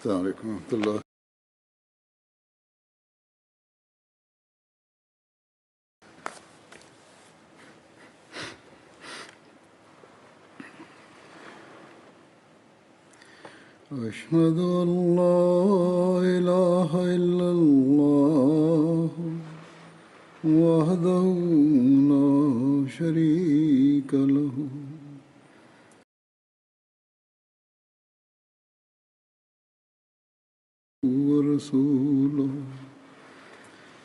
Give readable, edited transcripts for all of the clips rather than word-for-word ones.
السلام عليكم ورحمة الله. أشهد أن لا إله إلا الله وحده لا شريك له ورسوله.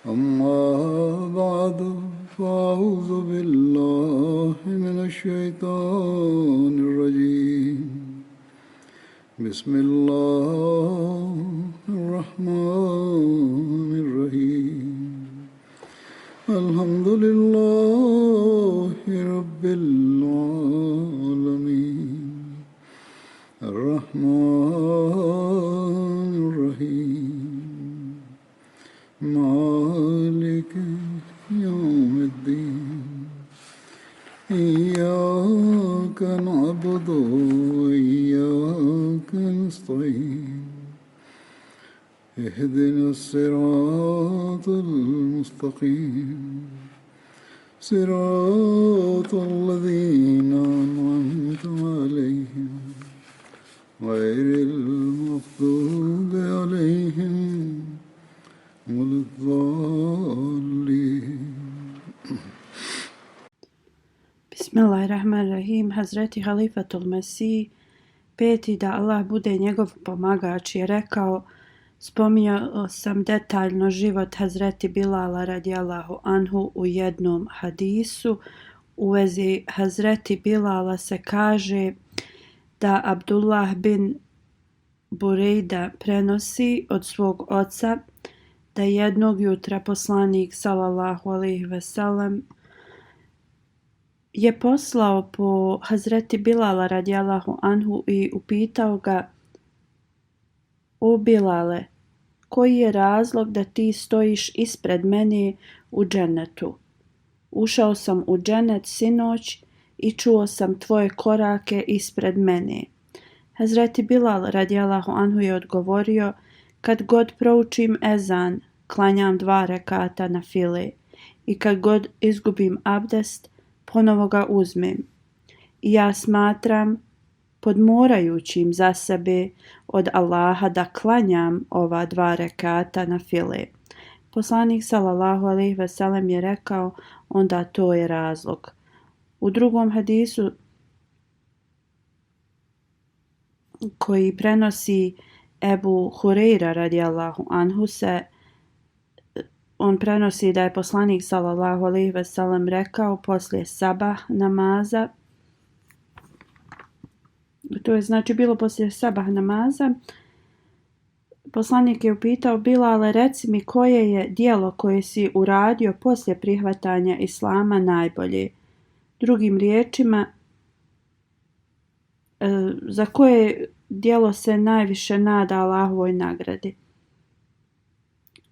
أما بعد فأعوذ بالله من الشيطان الرجيم. بسم الله الرحمن الرحيم. الحمد لله رب العالمين الرحمن الرحيم مالك يوم الدين. إياك نعبد وإياك نستعين. اهدنا الصراط المستقيم صراط الذين أنعمت عليهم غير المغضوب عليهم ولا الضالين. Bismillahirrahmanirrahim. Hazreti Halifatul Mesih, peti da Allah bude njegov pomagač, je rekao: spominjao sam detaljno život Hazreti Bilala radijallahu anhu u jednom hadisu. U vezi Hazreti Bilala se kaže da Abdullah bin Burejda prenosi od svog oca da jednog jutra poslanik sallallahu alejhi ve sellem je poslao po Hazreti Bilala radijallahu anhu i upitao ga: o Bilale, koji je razlog da ti stojiš ispred mene u džennetu? Ušao sam u džennet sinoć i čuo sam tvoje korake ispred mene. Hazreti Bilal radijallahu anhu je odgovorio: kad god proučim ezan, klanjam 2 rekata na file, i kad god izgubim abdest, ponovo ga uzmem. I ja smatram podmorajućim za sebe od Allaha da klanjam ova 2 rekata na file. Poslanik sallallahu alejhi ve sellem je rekao: onda to je razlog. U drugom hadisu koji prenosi Ebu Hurejra radijallahu anhu on prenosi da je poslanik sallallahu alejhi ve sellem rekao poslije sabah namaza, to je znači bilo poslije sabah namaza, poslanik je upitao: Bilale, reci mi koje je djelo koje si uradio poslije prihvatanja islama najbolje? Drugim riječima, za koje djelo se najviše nada Allahovoj nagradi?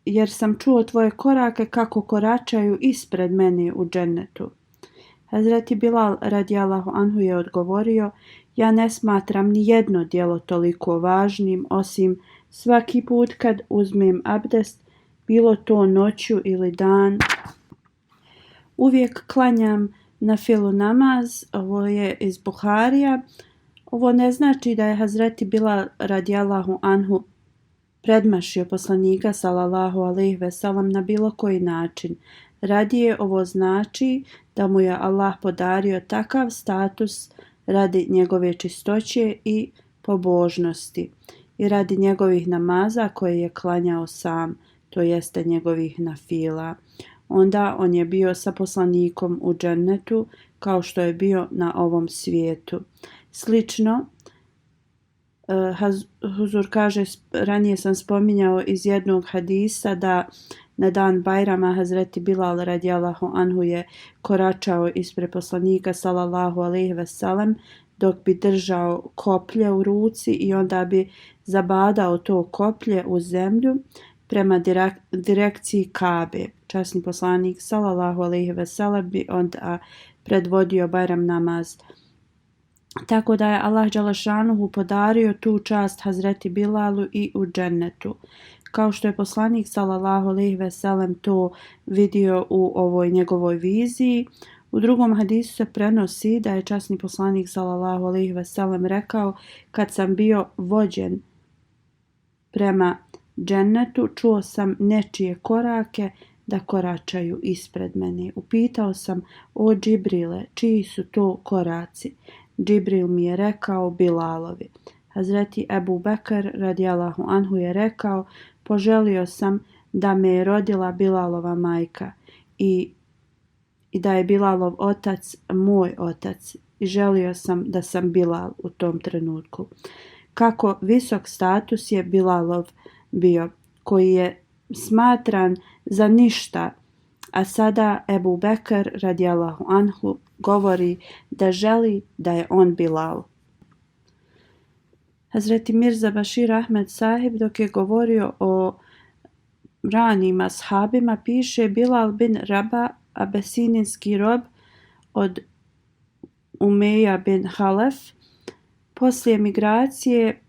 Jer sam čuo tvoje korake kako koračaju ispred mene u džennetu. Hazreti Bilal radijallahu anhu je odgovorio: ja ne smatram ni jedno djelo toliko važnim osim svaki put kad uzmem abdest, bilo to noću ili dan, uvijek klanjam na filu namaz. Ovo je iz Buharija. Ovo ne znači da je Hazreti Bilal radijallahu anhu predmašio poslanika sallallahu alejhi ve sellem na bilo koji način. Radije ovo znači da mu je Allah podario takav status radi njegove čistoće i pobožnosti i radi njegovih namaza koje je klanjao sam, to jeste njegovih nafila. Onda on je bio sa poslanikom u džennetu kao što je bio na ovom svijetu. Slično, Huzur kaže, ranije sam spominjao iz jednog hadisa da na dan Bajrama Hazreti Bilal radijallahu anhu je koračao ispred poslanika sallallahu alejhi ve sellem dok bi držao koplje u ruci i onda bi zabadao to koplje u zemlju prema direkciji Kabe. Časni poslanik sallallahu alejhi ve sellem bi onda predvodio Bajram namaz Tako da je Allah dželešanuhu podario tu čast Hazreti Bilalu i u džennetu. Kao što je poslanik sallallahu alejhi ve sellem to vidio u ovoj njegovoj viziji. U drugom hadisu se prenosi da je časni poslanik sallallahu alejhi ve sellem rekao: kad sam bio vođen prema džennetu, čuo sam nečije korake da koračaju ispred mene. Upitao sam: o Džibrile, čiji su to koraci? Džibril mi je rekao: Bilalovi. Hazreti Ebu Bekr radijallahu anhu je rekao: poželio sam da me je rodila Bilalova majka i da je Bilalov otac moj otac i želio sam da sam Bilal u tom trenutku. Kako visok status je Bilalov bio, koji je smatran za ništa, a sada Ebu Bekr radijallahu anhu govori da želi da je on Bilal. Hazreti Mirza Bashir Ahmed Sahib dok je govorio o ranim ashabima piše: Bilal bin Raba, abesinijski rob od Umeja bin Halef, poslije migracije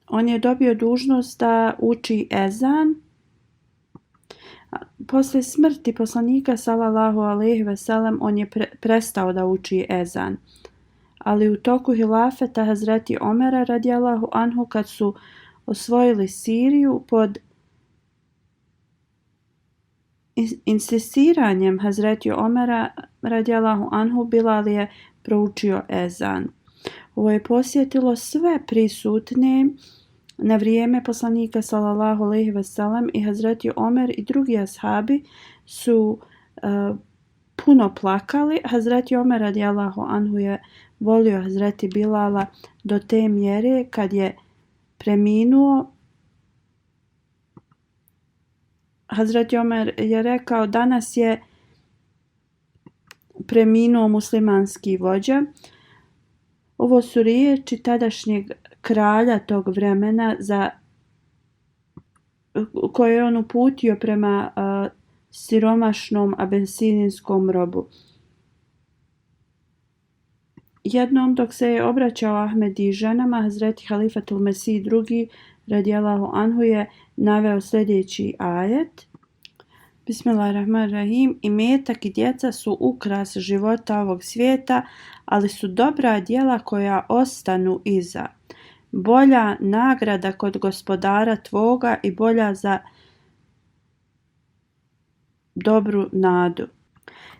on je dobio dužnost da uči ezan. Poslije smrti poslanika sallallahu alejhi ve sellem on je prestao da uči ezan. Ali u toku hilafeta Hazreti Omera radijallahu anhu, kad su osvojili Siriju, pod insistiranjem Hazreti Omera radijallahu anhu, Bilal je proučio ezan. Ovo je posjetilo sve prisutne na vrijeme poslanika sallallahu alejhi ve sellem i Hazreti Omer i drugi ashabi su puno plakali. Hazreti Omer radijallahu anhu je volio Hazreti Bilala do te mjere kad je preminuo. Hazreti Omer je rekao: danas je preminuo muslimanski vođa. Ovo su riječi tadašnjeg kralja tog vremena koje je on uputio prema siromašnom abesininskom robu. Jednom dok se je obraćao Ahmedi ženama, Hazreti Halifatul Mesih II radijallahu anhu je naveo sljedeći ajet: Bismillahirrahmanirrahim. Imetak i djeca su ukras života ovog svijeta, ali su dobra djela koja ostanu iza. Bolja nagrada kod gospodara tvoga i bolja za dobru nadu.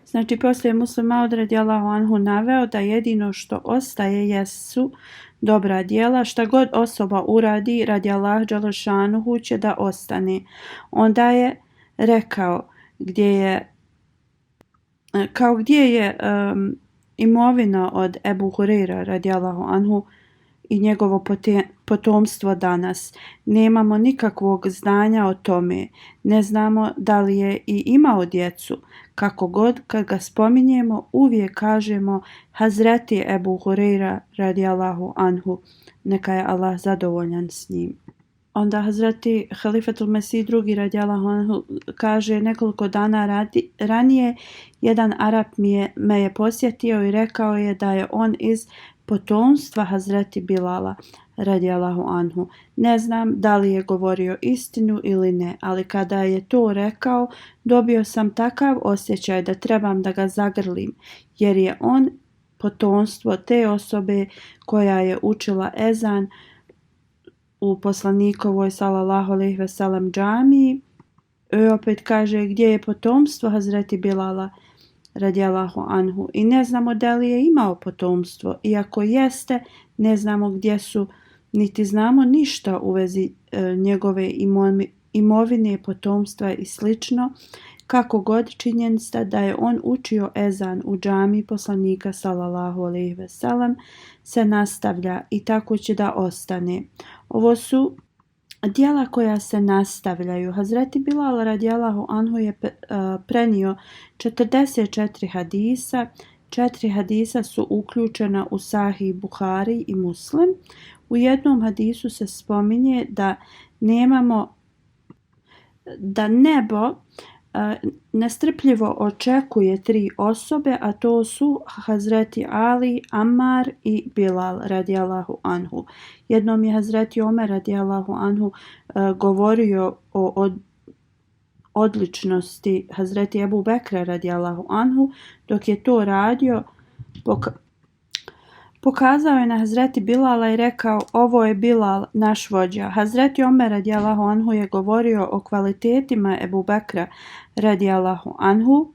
Znači, poslije Muslim Maud radijallahu anhu naveo da jedino što ostaje jesu dobra djela, šta god osoba uradi radi Allah dželešanuhu će da ostane. Onda je rekao gdje je imovina od Ebu Hureyra radijallahu anhu i njegovo potomstvo danas. Nemamo nikakvog znanja o tome. Ne znamo da li je i imao djecu. Kako god, kad ga spominjemo, uvijek kažemo Hazreti Ebu Hureyra radijallahu anhu. Neka je Allah zadovoljan s njim. Onda Hazreti Halifatul Mesih II radijallahu anhu kaže: nekoliko dana ranije jedan Arap me je posjetio i rekao je da je on iz potomstva Hazreti Bilala radijallahu anhu. Ne znam da li je govorio istinu ili ne, ali kada je to rekao, dobio sam takav osjećaj da trebam da ga zagrlim, jer je on potomstvo te osobe koja je učila ezan u poslanikovoj sallallahu alejhi ve sellem džamiji. Opet kaže gdje je potomstvo Hazreti Bilala radijallahu anhu i ne znamo da li je imao potomstvo. Iako jeste, ne znamo gdje su, niti znamo ništa u vezi njegove imovine, potomstva i slično. Kako god, činjenica da je on učio ezan u džamiji poslanika sallallahu alejhi ve sellem se nastavlja i tako će da ostane. Ovo su djela koja se nastavljaju. Hazreti Bilal radijallahu anhu je prenio 44 hadisa. 4 hadisa su uključena u Sahih Buhari i Muslim. U jednom hadisu se spominje da nebo nestrpljivo očekuje 3 osobe, a to su Hazreti Ali, Ammar i Bilal radijallahu anhu. Jednom je Hazreti Omer radijallahu anhu govorio o odličnosti Hazreti Ebu Bekra radijallahu anhu. Dok je to radio, pokazao je na Hazreti Bilala i rekao: ovo je Bilal, naš vođa. Hazreti Omer radijallahu anhu je govorio o kvalitetima Ebu Bekra radijallahu anhu.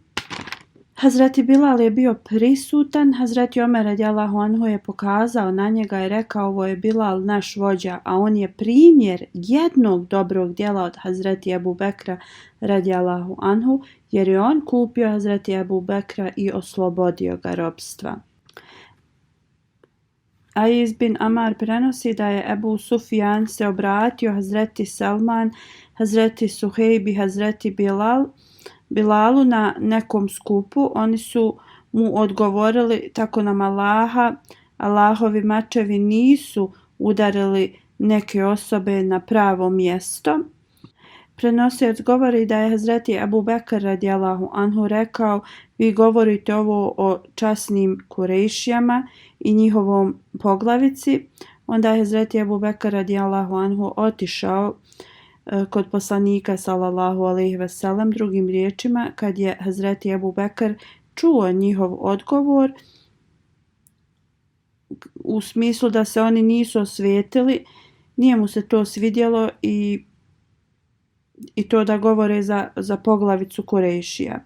Hazreti Bilal je bio prisutan. Hazreti Omer radijallahu anhu je pokazao na njega i rekao: ovo je Bilal, naš vođa, a on je primjer jednog dobrog djela od Hazreti Ebu Bekra radijallahu anhu, jer je on kupio Hazreti Ebu Bekra i oslobodio ga ropstva. Aiz bin Amar prenosi da je Ebu Sufjan se obratio Hazreti Salman, Hazreti Suhejb i Hazreti Bilalu na nekom skupu. Oni su mu odgovorili: tako nam Allaha, Allahovi mačevi nisu udarili neke osobe na pravo mjesto. Prenosioc govori da je Hazreti Ebu Bekr radijallahu anhu rekao: vi govorite ovo o časnim Kurejšijama i njihovom poglavici. Onda je Hazreti Ebu Bekr radijallahu anhu otišao kod poslanika sallallahu alejhi ve sellem. Drugim riječima, kad je Hazreti Ebu Bekr čuo njihov odgovor u smislu da se oni nisu osvetili, nije mu se to svidjelo i to da govore za poglavicu Kurejšija.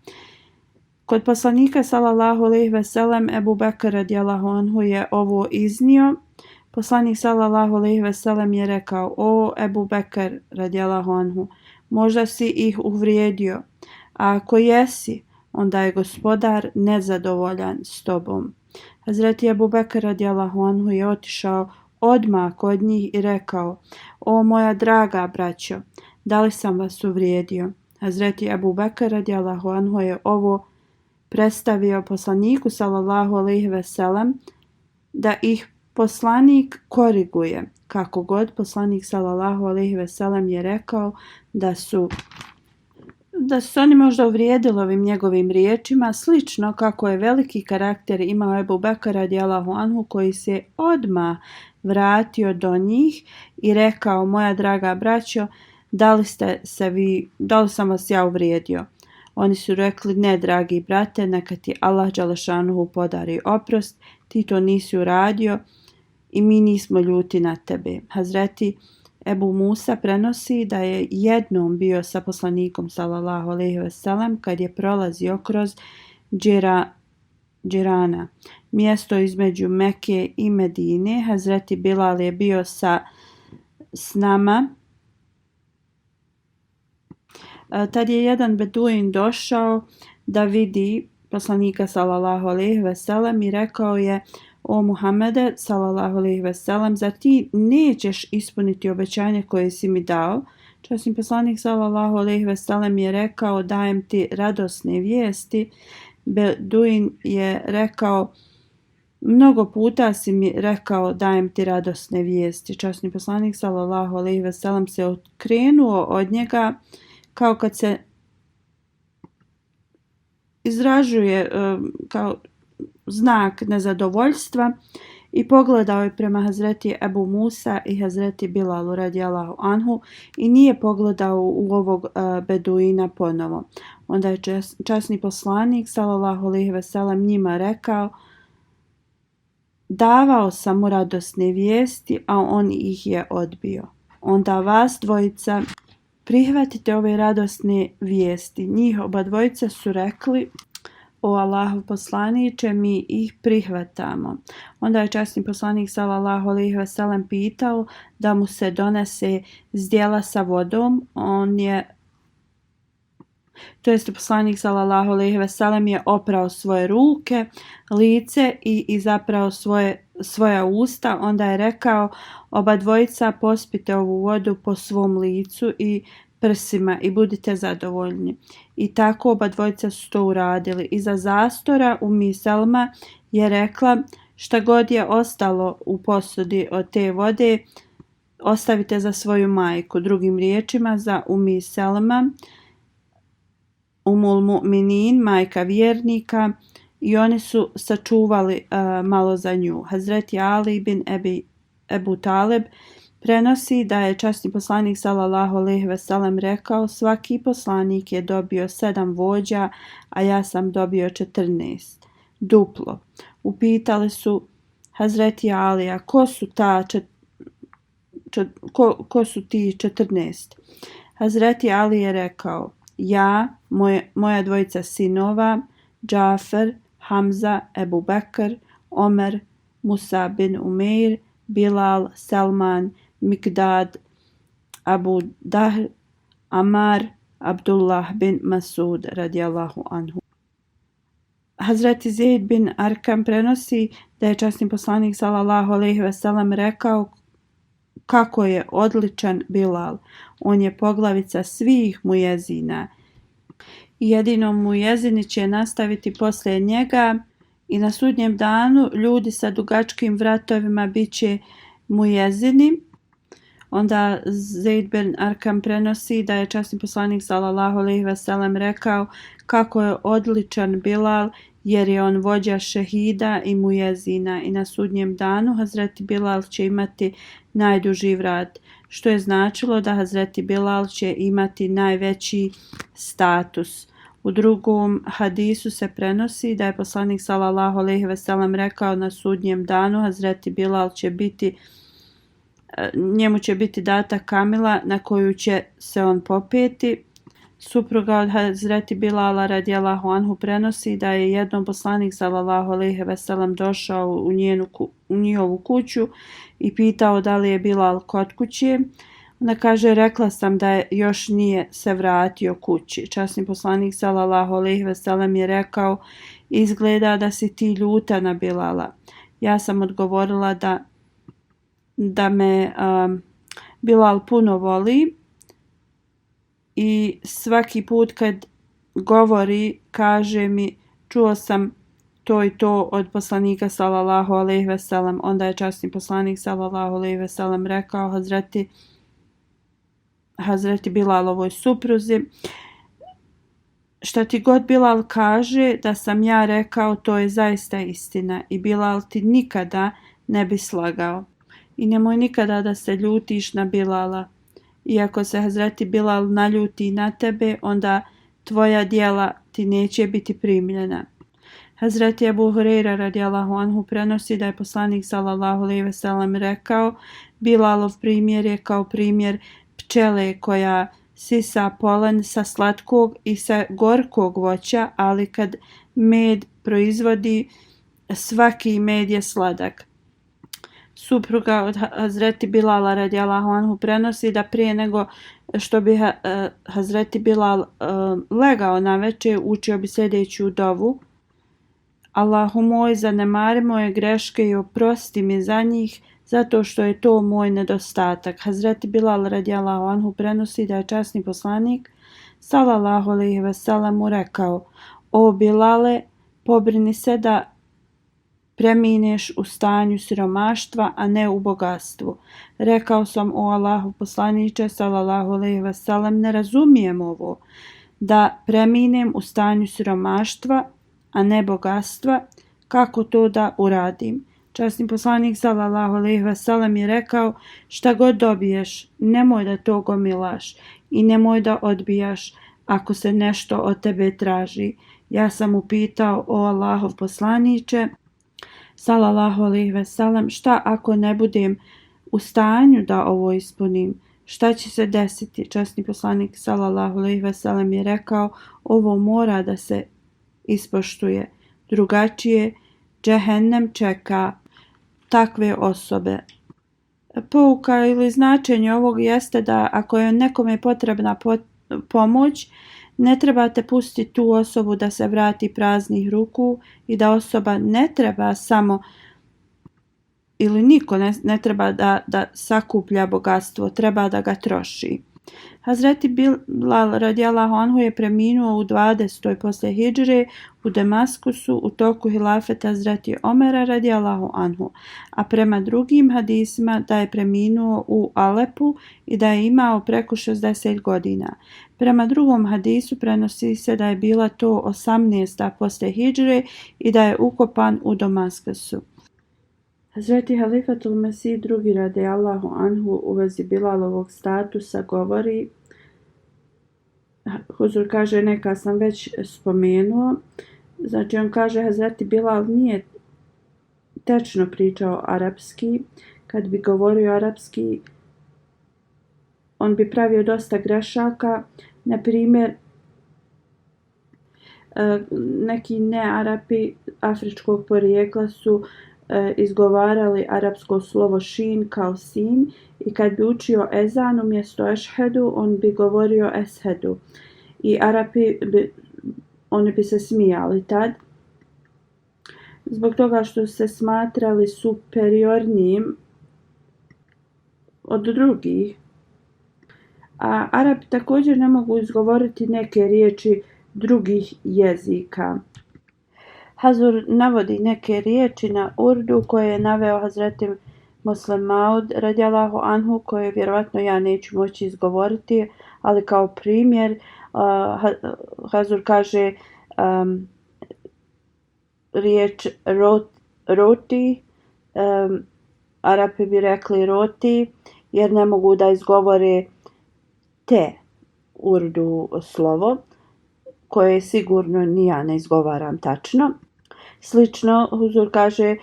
Kod poslanika sallallahu alejhi ve sellem Ebu Bekr radijallahu anhu je ovo iznio. Poslanik sallallahu alejhi ve sellem je rekao: o Ebu Bekr radijallahu anhu, možda si ih uvrijedio, a ako jesi, onda je gospodar nezadovoljan s tobom. Hazreti Ebu Bekr radijallahu anhu je otišao odmah kod njih i rekao: o moja draga braćo, da li sam vas uvrijedio? Hazreti Ebu Bekr radijallahu anhu je ovo predstavio poslaniku sallallahu alejhi ve sellem da ih poslanik koriguje. Kako god, poslanik sallallahu alejhi ve sellem je rekao da su oni možda uvrijedili ovim njegovim riječima, slično kako je veliki karakter imao Ebu Bekr radijallahu anhu, koji se odmah vratio do njih i rekao: moja draga braćo, da li sam vas ja uvrijedio? Oni su rekli: ne, dragi brate, neka ti Allah dželešanuhu podari oprost, ti to nisi uradio i mi nismo ljuti na tebe. Hazreti Ebu Musa prenosi da je jednom bio sa poslanikom sallallahu alejhi ve sellem kad je prolazio kroz Džirana, mjesto između Mekke i Medine. Hazreti Bilal je bio s nama. Tad je jedan beduin došao da vidi poslanika sallallahu alejhi ve sellem i rekao je: o Muhammede sallallahu alejhi ve sellem, zar ti nećeš ispuniti obećanje koje si mi dao? Časni poslanik sallallahu alejhi ve sellem je rekao: dajem ti radosne vijesti. Beduin je rekao: mnogo puta si mi rekao dajem ti radosne vijesti. Časni poslanik sallallahu alejhi ve sellem se okrenuo od njega kao kad se izražuje kao znak nezadovoljstva i pogledao je prema Hazreti Ebu Musa i Hazreti Bilalu radijallahu anhu i nije pogledao u ovog beduina ponovo. Onda je časni poslanik sallallahu alejhi ve sellem njima rekao: davao sam mu radosne vijesti, a on ih je odbio. Onda vas dvojica prihvatite ove radosne vijesti. Njih oba dvojica su rekli: o Allahov poslaniče, mi ih prihvatamo. Onda je časni poslanik sallallahu alejhi ve sellem pitao da mu se donese zdjela sa vodom. Poslanik sallallahu alejhi ve sellem je oprao svoje ruke, lice i zaprao svoja usta. Onda je rekao: oba dvojica pospite ovu vodu po svom licu i prsima i budite zadovoljni. I tako oba dvojica su to uradili. Iza zastora Selma je rekla: šta god je ostalo u posudi od te vode ostavite za svoju majku. Drugim riječima, za Selma Umul Mu'minin, majka vjernika, i oni su sačuvali malo za nju. Hazreti Ali bin Ebu Taleb prenosi da je časni poslanik sallallahu alejhi ve sellem rekao: svaki poslanik je dobio 7 vođa, a ja sam dobio 14. Duplo. Upitali su Hazreti Alija: ko su ti 14? Hazreti Ali je rekao: ja, moja dvojica sinova, Džafer, Hamza, Ebu Bekr, Omer, Musa bin Umeir, Bilal, Salman, Mikdad, Abu Dahr, Amar, Abdullah bin Masud radijallahu anhu. Hazreti Zeid bin Arkam prenosi da je časni poslanik sallallahu alejhi ve sellem rekao kako je odličan Bilal. On je poglavica svih mujezina. Jedino mujezini će nastaviti poslije njega i na sudnjem danu ljudi sa dugačkim vratovima bit će mujezini. Onda Zeid bin Arkam prenosi da je časni poslanik sallallahu alejhi ve sellem rekao kako je odličan Bilal jer je on vođa šehida i mujezina i na sudnjem danu Hazreti Bilal će imati najduži vrat, što je značilo da Hazreti Bilal će imati najveći status. U drugom hadisu se prenosi da je poslanik sallallahu alejhi ve sellem rekao na sudnjem danu Hazreti Bilal će biti njemu će biti data kamila na koju će se on popeti. Supruga od Hazreti Bilala radijallahu anhu prenosi da je jednom poslanik sallallahu alejhi ve sellem došao u njihovu kuću i pitao da li je Bilal kod kuće. Ona kaže: rekla sam da je još nije se vratio kući. Časni poslanik sallallahu alejhi ve sellem je rekao: izgleda da si ti ljuta na Bilala. Ja sam odgovorila da me Bilal puno voli i svaki put kad govori kaže mi čuo sam to i to od poslanika sallallahu alejhi ve sellem. Onda je časni poslanik sallallahu alejhi ve sellem rekao Hazreti Bilalovoj supruzi: šta ti god Bilal kaže da sam ja rekao, to je zaista istina i Bilal ti nikada ne bi slagao. I nemoj nikada da se ljutiš na Bilala. Iako se Hazreti Bilal naljuti na tebe, onda tvoja djela ti neće biti primljena. Hazreti Ebu Hureyra radijallahu anhu prenosi da je poslanik sallallahu alejhi ve sellem rekao: Bilalov primjer je kao primjer pčele koja sisa polen sa slatkog i sa gorkog voća, ali kad med proizvodi, svaki med je sladak. Supruga od Hazreti Bilala radijallahu anhu prenosi da prije nego što bi Hazreti Bilal legao navečer, učio bi sljedeću dovu: Allahu moj, zanemari moje greške i oprosti mi za njih, zato što je to moj nedostatak. Hazreti Bilal radijallahu anhu prenosi da je časni poslanik sallallahu alejhi ve sellem mu rekao: o Bilale, pobrini se da premineš u stanju siromaštva, a ne u bogatstvu. Rekao sam: o Allahu poslaniče sallallahu alejhi ve sellem, ne razumijem ovo, da preminem u stanju siromaštva, a ne bogatstva, kako to da uradim? Časni poslanik sallallahu alejhi ve sellem je rekao: šta god dobiješ, nemoj da to gomilaš i nemoj da odbijaš ako se nešto od tebe traži. Ja sam upitao: o Allahov poslaniče sallallahu alejhi ve sellem, šta ako ne budem u stanju da ovo ispunim? Šta će se desiti? Časni poslanik sallallahu alejhi ve sellem je rekao: ovo mora da se ispoštuje, drugačije džehennem čeka takve osobe. Pouka ili značenje ovog jeste da ako je nekome potrebna pomoć, ne trebate pustiti tu osobu da se vrati praznih ruku i da osoba ne treba samo ili niko ne treba da sakuplja bogatstvo, treba da ga troši. Hazreti Bilal radijallahu anhu je preminuo u 20. poslije hidžre u Damaskusu u toku hilafeta Hazreti Omera radijallahu anhu, a prema drugim hadisima da je preminuo u Alepu i da je imao preko 60 godina. Prema drugom hadisu prenosi se da je bila to 18. poslije hidžre i da je ukopan u Damaskusu. Hazreti Halifatul Mesih II radijallahu anhu u vezi Bilalovog statusa govori, Huzur kaže, neka sam već spomenuo, znači on kaže Hazreti Bilal nije tečno pričao arapski, kad bi govorio arapski on bi pravio dosta grešaka, na primjer neki nearapi afričkog porijekla su izgovarali arapsko slovo šin kao sin i kad bi učio ezan umjesto ešhedu on bi govorio eshedu i Arapi oni bi se smijali tad zbog toga što se smatrali superiornijim od drugih. A Arapi također ne mogu izgovoriti neke riječi drugih jezika. Hazur navodi neke riječi na urdu koje je naveo Hazreti Musleh Maud radijallahu anhu, koje vjerovatno ja neću moći izgovoriti, ali kao primjer Hazur kaže riječ roti, Arapi bi rekli roti jer ne mogu da izgovore te urdu slovo koje sigurno ni ja ne izgovaram tačno. Slično Huzur kaže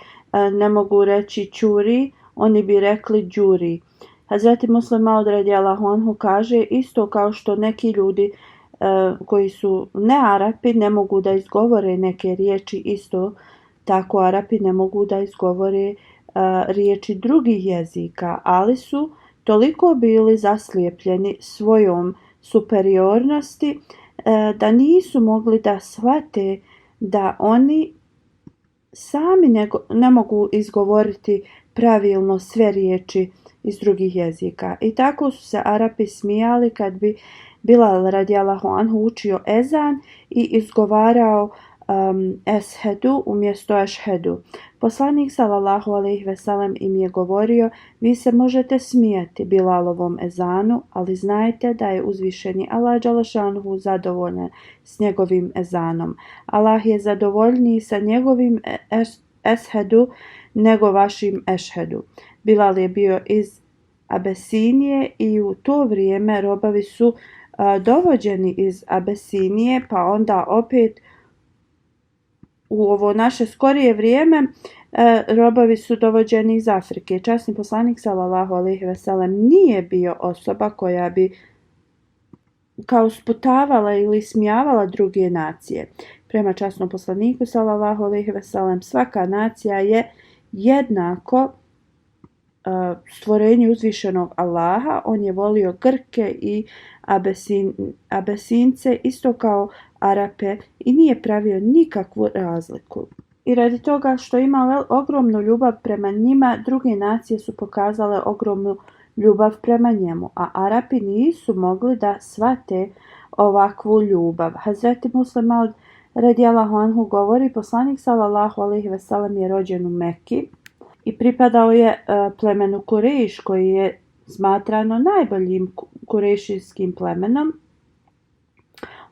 ne mogu reći čuri, oni bi rekli džuri. Hazreti Musleh Maud radijallahu anhu kaže isto kao što neki ljudi koji su ne Arapi ne mogu da izgovore neke riječi, isto tako Arapi ne mogu da izgovore riječi drugih jezika, ali su toliko bili zaslijepljeni svojom superiornosti da nisu mogli da shvate da oni sami ne mogu izgovoriti pravilno sve riječi iz drugih jezika. I tako su se Arapi smijali kad bi Bilal radijallahu anhu učio ezan i izgovarao eshedu umjesto ešhedu. Poslanik sallallahu alejhi ve sellem im je govorio: vi se možete smijati Bilalovom ezanu, ali znajte da je uzvišeni Allah dželešanuhu zadovoljan s njegovim ezanom. Allah je zadovoljniji sa njegovim eshedu nego vašim ešhedu. Bilal je bio iz Abesinije i u to vrijeme robovi su dovođeni iz Abesinije, pa onda opet u ovo naše skorije vrijeme robovi su dovođeni iz Afrike. Časni poslanik sallallahu alejhi ve sellem nije bio osoba koja bi kao sputavala ili smijavala druge nacije. Prema časnom poslaniku sallallahu alejhi ve sellem svaka nacija je jednako stvorenju uzvišenog Allaha. On je volio Grke i Abesince isto kao Arape i nije pravio nikakvu razliku. I radi toga što ima ogromnu ljubav prema njima, druge nacije su pokazale ogromnu ljubav prema njemu, a Arapi nisu mogli da shvate ovakvu ljubav. Hazreti Musleh Maud radijallahu anhu govori: poslanik sallallahu alejhi ve sellem je rođen u Mekki i pripadao je plemenu Kurejš, koji je smatrano najboljim kurejšijskim plemenom.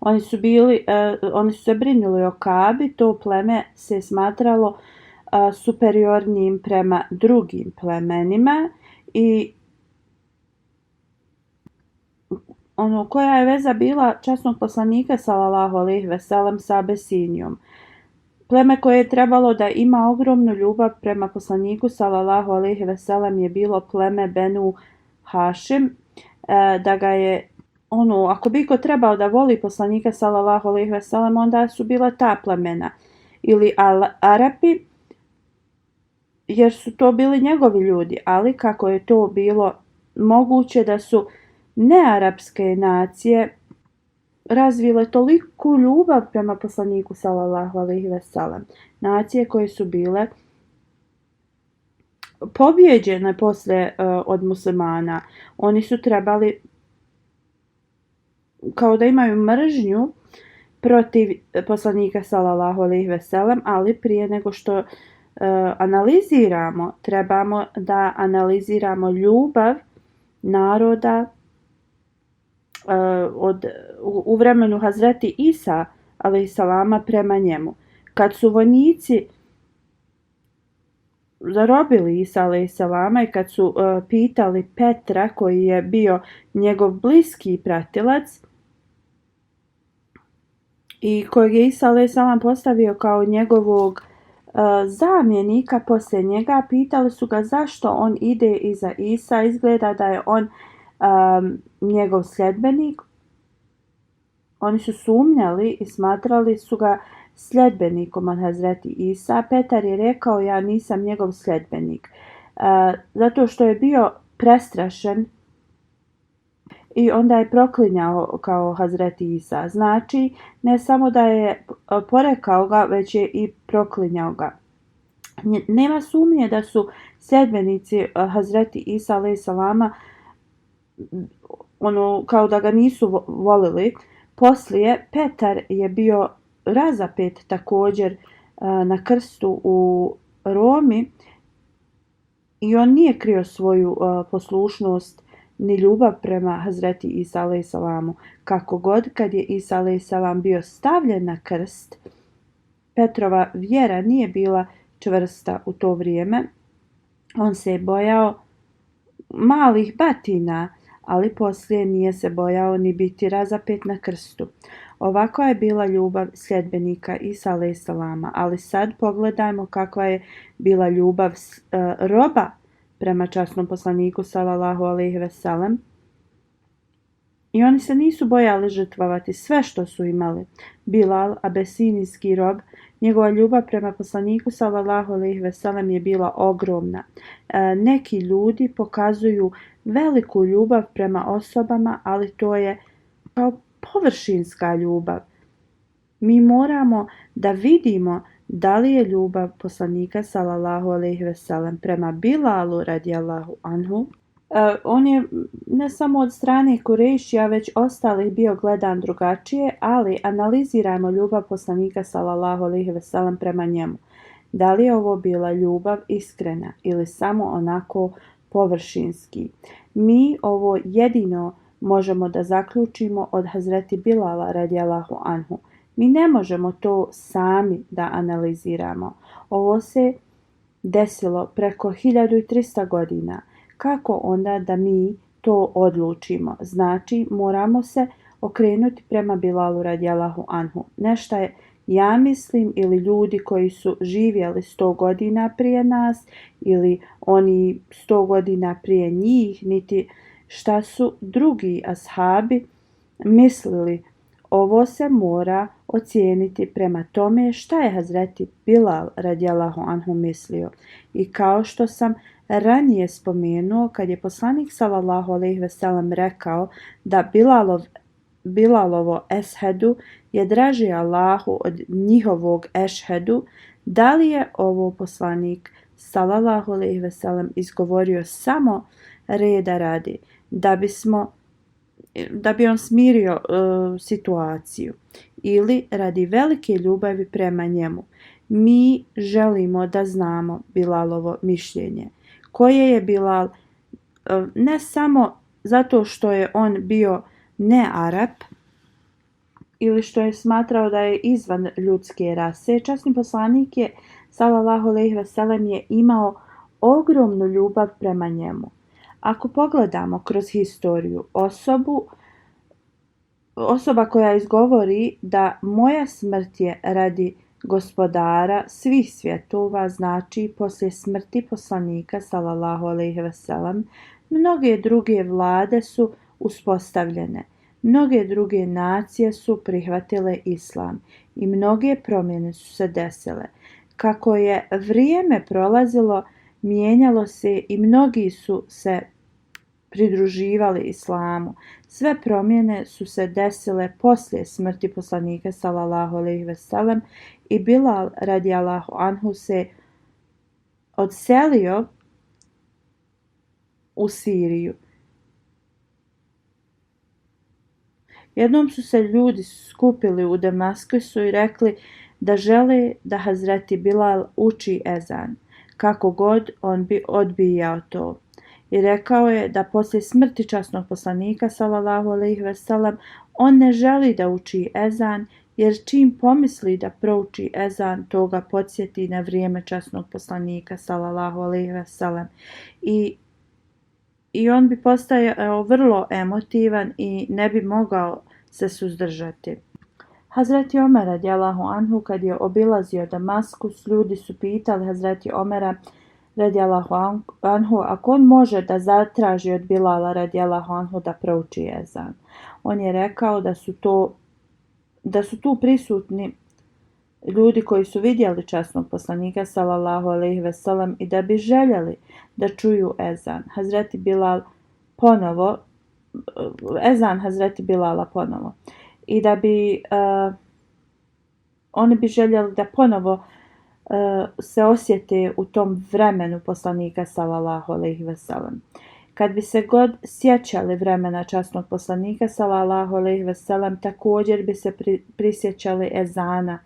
Oni su se brinuli o Kabi, to pleme se smatralo superiornijim prema drugim plemenima i koja je veza bila časnog poslanika sallallahu alejhi ve sellem sa Abesinijom. Pleme koje je trebalo da ima ogromnu ljubav prema poslaniku sallallahu alejhi ve sellem je bilo pleme Benu Hašim, da ga je ako bi ko trebao da voli poslanika sallallahu alejhi ve sellem, onda su bila ta plemena ili Arapi, jer su to bili njegovi ljudi, ali kako je to bilo moguće da su nearapske nacije razvile toliku ljubav prema poslaniku sallallahu alejhi ve sellem, nacije koje su bile pobjeđene posle od muslimana, oni su trebali kao da imaju mržnju protiv poslanika sallallahu alejhi ve sellem, ali prije nego što analiziramo, trebamo da analiziramo ljubav naroda u vremenu Hazreti Isa alejselama prema njemu. Kad su vojnici zarobili Isa alejselama i kad su pitali Petra, koji je bio njegov bliski pratilac i kojeg je Isa alejselam postavio kao njegovog zamjenika poslije njega, pitali su ga zašto on ide iza Isa, izgleda da je on njegov sljedbenik. Oni su sumnjali i smatrali su ga sljedbenikom od Hazreti Isa. Petar je rekao, ja nisam njegov sljedbenik. Zato što je bio prestrašen i onda je proklinjao kao Hazreti Isa. Znači, ne samo da je porekao ga, već je i proklinjao ga. Nema sumnje da su sljedbenici Hazreti Isa alejselama kao da ga nisu volili. Poslije Petar je bio razapet također na krstu u Romi i on nije krio svoju poslušnost ni ljubav prema Hazreti Isa alejselamu. Kako god, kad je Isa alejselam bio stavljen na krst, Petrova vjera nije bila čvrsta u to vrijeme. On se je bojao malih batina, ali poslije nije se bojao ni biti razapet na krstu. Ovako je bila ljubav sljedbenika Isa alejselama, ali sad pogledajmo kakva je bila ljubav roba prema časnom poslaniku sallallahu alejhi ve sellem. I oni se nisu bojali žrtvovati sve što su imali. Bilal, abesinijski rob, njegova ljubav prema poslaniku sallallahu alejhi ve sellem je bila ogromna. Neki ljudi pokazuju veliku ljubav prema osobama, ali to je kao površinska ljubav. Mi moramo da vidimo da li je ljubav poslanika sallallahu alejhi ve sellem prema Bilalu radijallahu anhu. On je ne samo od strane Kurejšija, već ostalih bio gledan drugačije, ali analizirajmo ljubav poslanika sallallahu alejhi ve sellem prema njemu. Da li je ovo bila ljubav iskrena ili samo onako površinski? Mi ovo jedino možemo da zaključimo od Hazreti Bilala radijallahu anhu. Mi ne možemo to sami da analiziramo. Ovo se desilo preko 1300 godina. Kako onda da mi to odlučimo? Znači, moramo se okrenuti prema Bilalu radijallahu anhu. Nešto je, ja mislim, ili ljudi koji su živjeli 100 godina prije nas, ili oni 100 godina prije njih, niti šta su drugi ashabi mislili. Ovo se mora ocijeniti prema tome šta je Hazreti Bilal radijallahu anhu mislio. I kao što sam ranije spomenuo, kad je poslanik sallallahu alejhi ve sellem rekao da Bilalovo ešhedu je draži Allahu od njihovog ešhedu, da li je ovo poslanik sallallahu alejhi ve sellem izgovorio samo reda radi, da bi on smirio situaciju, ili radi velike ljubavi prema njemu? Mi želimo da znamo Bilalovo mišljenje. Koje je Bilal, ne samo zato što je on bio ne Arap ili što je smatrao da je izvan ljudske rase. Časni poslanik je sallallahu alejhi ve sellem je imao ogromnu ljubav prema njemu. Ako pogledamo kroz historiju osoba koja izgovori da moja smrt je radi gospodara svih svjetova, znači poslije smrti poslanika sallallahu alejhi ve sellem, mnoge druge vlade su uspostavljene, mnoge druge nacije su prihvatile islam i mnoge promjene su se desile. Kako je vrijeme prolazilo, mijenjalo se i mnogi su se pridruživali islamu. Sve promjene su se desile poslije smrti poslanika sallallahu alejhi ve sellem i Bilal radijallahu anhu se odselio u Siriju. Jednom su se ljudi skupili u Damaskusu i rekli da žele da Hazreti Bilal uči ezan, kako god on bi odbijao to. I rekao je da poslije smrti časnog poslanika sallallahu alejhi ve sellem on ne želi da uči ezan, jer čim pomisli da prouči ezan, to ga podsjeti na vrijeme časnog poslanika sallallahu alejhi ve sellem. I on bi postao vrlo emotivan i ne bi mogao se suzdržati. Hazreti Omer radijallahu anhu kad je obilazio Damaskus, ljudi su pitali Hazreti Omera radijallahu anhu ako on može da zatraži od Bilala radijallahu anhu da prouči ezan. On je rekao da su tu prisutni ljudi koji su vidjeli časnog poslanika sallallahu alejhi ve sellem i da bi željeli da čuju ezan. Hazreti Bilal ponovo ezan Hazreti Bilala ponovo. I da bi oni bi željeli da ponovo se osjete u tom vremenu poslanika sallallahu alejhi ve sellem. Kad bi se god sjećali vremena časnog poslanika sallallahu alejhi ve sellem, također bi se prisjećali ezana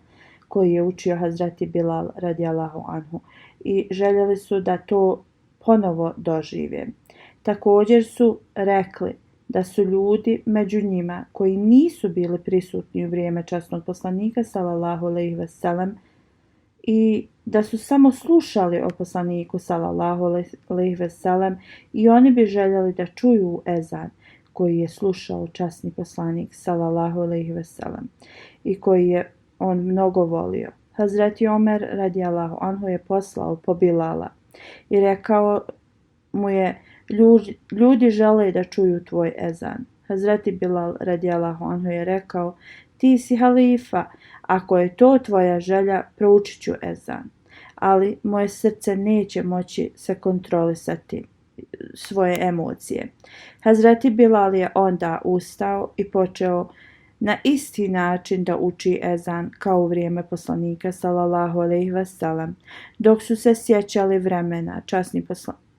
koji je učio Hazreti Bilal radijallahu anhu i željeli su da to ponovo dožive. Također su rekli da su ljudi među njima koji nisu bili prisutni u vrijeme časnog poslanika sallallahu alejhi ve sellem i da su samo slušali o poslaniku sallallahu alejhi ve sellem i oni bi željeli da čuju ezan koji je slušao časni poslanik sallallahu alejhi ve sellem i koji je on mnogo volio. Hazreti Omer radijallahu anhu je poslao po Bilala i rekao mu je ljudi žele da čuju tvoj ezan. Hazreti Bilal radijallahu anhu je rekao ti si halifa, ako je to tvoja želja proučit ću ezan, ali moje srce neće moći se kontrolisati svoje emocije. Hazreti Bilal je onda ustao i počeo na isti način da uči ezan kao u vrijeme poslanika sallallahu alejhi ve sellem. Dok su se sjećali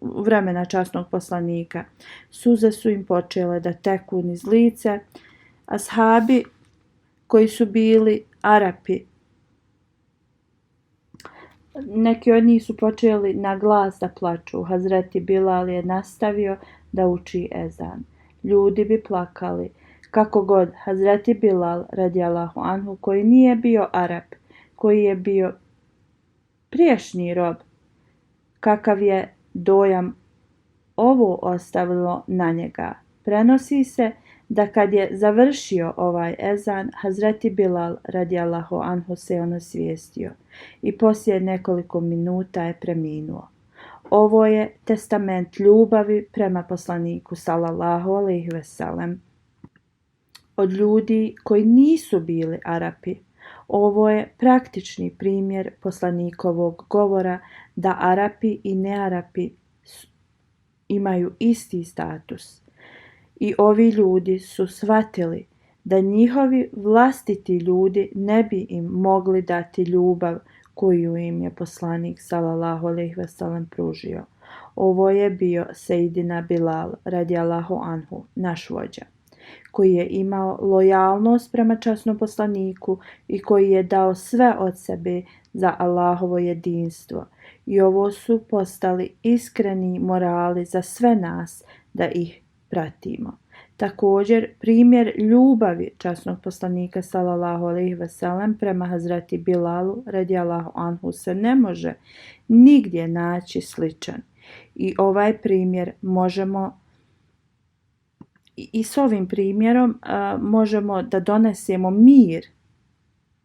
vremena časnog poslanika, suze su im počele da teku niz lice. Ashabi koji su bili Arapi, neki od njih su počeli na glas da plaču. Hazreti Bilal je nastavio da uči ezan. Ljudi bi plakali. Kako god, Hazreti Bilal radijallahu anhu, koji nije bio Arap, koji je bio prijašnji rob, kakav je dojam ovo ostavilo na njega. Prenosi se da kad je završio ovaj ezan, Hazreti Bilal radijallahu anhu se on osvijestio i poslije nekoliko minuta je preminuo. Ovo je testament ljubavi prema poslaniku sallallahu alejhi ve sellem od ljudi koji nisu bili Arapi. Ovo je praktični primjer poslanikovog govora da Arapi i nearapi imaju isti status. I ovi ljudi su shvatili da njihovi vlastiti ljudi ne bi im mogli dati ljubav koju im je poslanik sallallahu alejhi ve sellem pružio. Ovo je bio Sejdina Bilal radijallahu anhu, naš vođa, koji je imao lojalnost prema časnom poslaniku i koji je dao sve od sebe za Allahovo jedinstvo. I ovo su postali iskreni morali za sve nas da ih pratimo. Također, primjer ljubavi časnog poslanika sallallahu alejhi ve sellem prema Hazreti Bilalu radijallahu anhu se ne može nigdje naći sličan. I ovaj primjer možemo i s ovim primjerom možemo da donesemo mir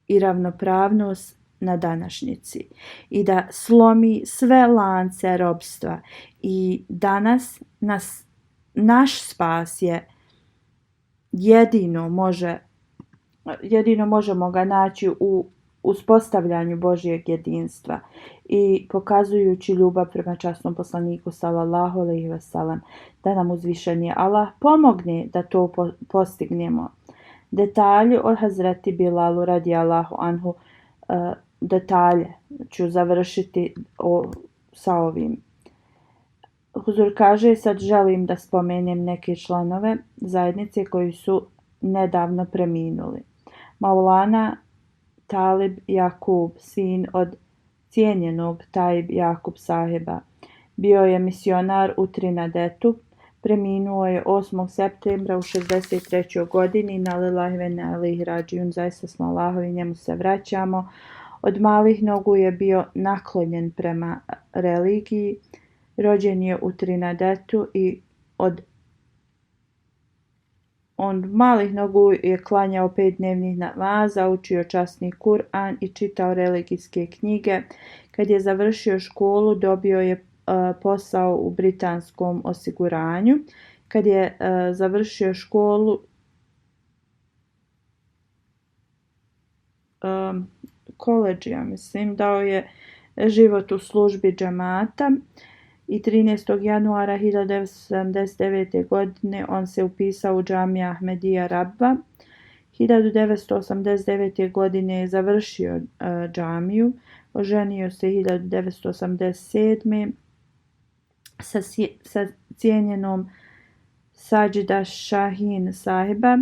i ravnopravnost na današnjici i da slomi sve lance ropstva. I danas naš spas je jedino možemo ga naći u uspostavljanju Božjeg jedinstva i pokazujući ljubav prema časnom poslaniku sallallahu alejhi ve sellem, da nam uzvišeni Allah pomogne da to postignemo. Detalji o Hazreti Bilalu radijallahu anhu, detalje ću završiti sa ovim. Huzur kaže, sad želim da spomenem neke članove zajednice koji su nedavno preminuli. Maulana Talib Jakub, sin od cijenjenog Taib Jakub sahiba, bio je misionar u Trinadetu. Preminuo je 8. septembra u 63. godini. Na lillahi ve inna ilaihi rađiun, zaista smo Allahovi, njemu se vraćamo. Od malih nogu je bio naklonjen prema religiji. Rođen je u Trinadetu i od malih nogu je klanjao 5 dnevnih namaza, učio časni Kur'an i čitao religijske knjige. Kad je završio školu, dobio je posao u britanskom osiguranju. Kad je završio školu, koledžija, mislim, dao je život u službi džemata i 13. januara 1979. godine on se upisao u džamija Ahmedija Rabba. 1989. godine je završio džamiju, oženio se 1987. sa cijenjenom Sađida Šahin sahiba.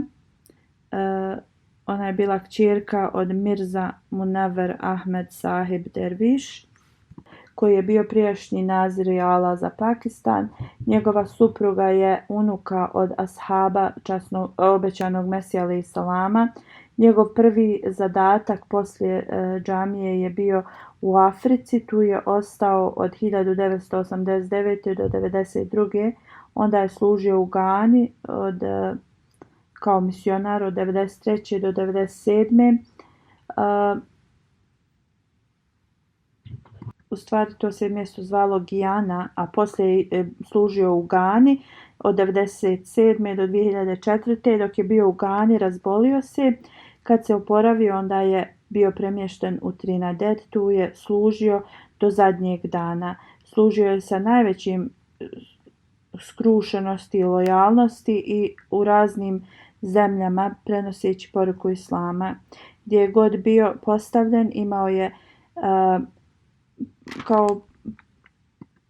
Ona je bila kćerka od Mirza Munawar Ahmed sahib Derviš, koji je bio prijašnji nazir ala za Pakistan. Njegova supruga je unuka od ashaba obećanog Mesija alejhi salama. Njegov prvi zadatak poslije džamije je bio u Africi. Tu je ostao od 1989. do 1992. Onda je služio u Gani kao misionar od 1993. do 1997. U stvari to se mjesto zvalo Gijana, a poslije je služio u Gani od 1997. do 2004. Dok je bio u Gani, razbolio se. Kad se oporavio, onda je bio premješten u Trinadet. Tu je služio do zadnjeg dana. Služio je sa najvećim skrušenosti i lojalnosti i u raznim zemljama prenoseći poruku Islama. Gdje je god bio postavljen, imao je kao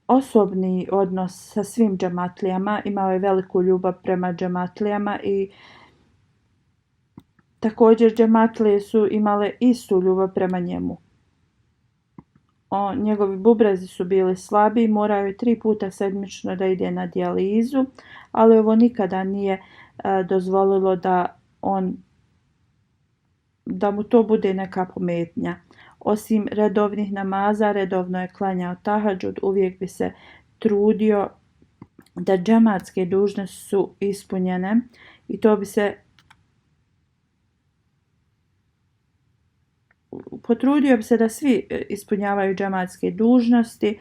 osobni odnos sa svim džematlijama, imao je veliku ljubav prema džematlijama i također džematlije su imale istu ljubav prema njemu. Njegovi bubrezi su bili slabi, morao je 3 puta sedmično da ide na dijalizu, ali ovo nikada nije dozvolilo da mu to bude neka pometnja. Osim redovnih namaza, redovno je klanjao tahadžud, uvijek bi se trudio da džematske dužnosti su ispunjene i to bi se potrudio bi se da svi ispunjavaju džematske dužnosti.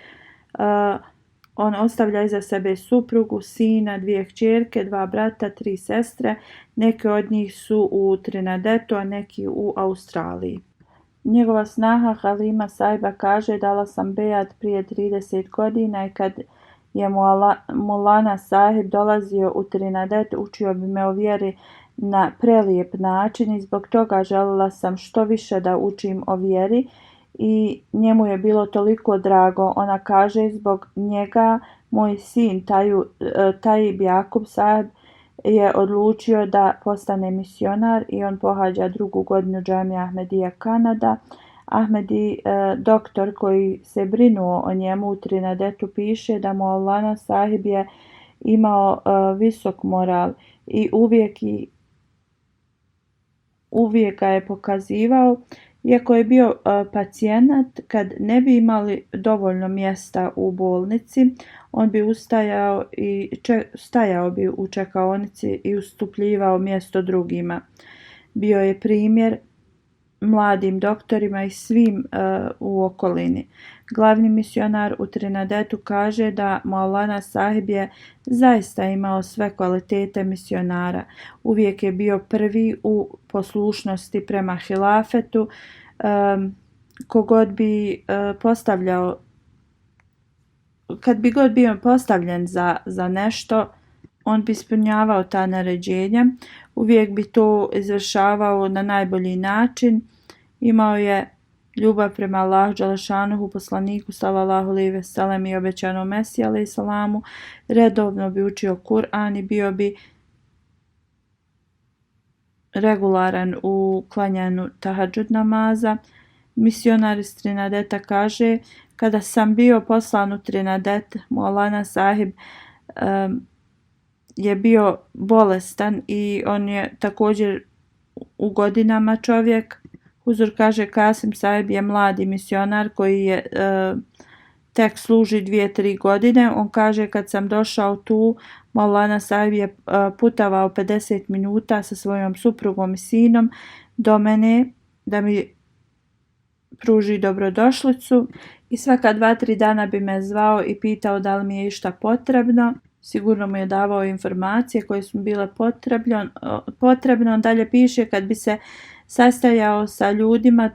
On ostavlja iza sebe suprugu, sina, 2 kćerke, 2 brata, 3 sestre. Neke od njih su u Trinadetu, a neki u Australiji. Njegova snaha Halima sahiba kaže: dala sam bejat prije 30 godina i kad je Maulana sahib dolazio u Trinadet, učio bi me o vjeri na prelijep način i zbog toga željela sam što više da učim o vjeri i njemu je bilo toliko drago. Ona kaže: zbog njega moj sin Taib Jakub sahib je odlučio da postane misionar i on pohađa 2. godinu džamija Ahmedija Kanada. Ahmedi, doktor koji se brinuo o njemu u Trinadetu, piše da Maulana sahib je imao visok moral i uvijek ga je pokazivao. Iako je bio pacijent, kad ne bi imali dovoljno mjesta u bolnici, on bi stajao bi u čekaonici i ustupljivao mjesto drugima. Bio je primjer mladim doktorima i svim u okolini. Glavni misionar u Trinadetu kaže da Maulana sahib je zaista imao sve kvalitete misionara. Uvijek je bio prvi u poslušnosti prema hilafetu. Kad bi god bio postavljen za nešto, on bi ispunjavao ta naređenja. Uvijek bi to izvršavao na najbolji način. Imao je ljubav prema Allahu dželešanuhu, poslaniku sallallahu alejhi ve sellem i obećanom Mesiji alejhi salamu. Redovno bi učio Kur'an i bio bi regularan u klanjanju tahadžud namaza. Misionar iz Trinadeta kaže: kada sam bio poslan u Trinadet, Maulana Sahib je bio bolestan i on je također u godinama čovjek. Huzur kaže: Kasim Sahib je mladi misionar koji je tek služi 2-3 godine. On kaže: kad sam došao tu, Maulana Sahib je putovao 50 minuta sa svojom suprugom i sinom do mene da mi pruži dobrodošlicu i svaka 2-3 dana bi me zvao i pitao da li mi je išta potrebno. Sigurno mu je davao informacije koje su bile potrebne. On dalje piše: kad bi se sastajao sa ljudima,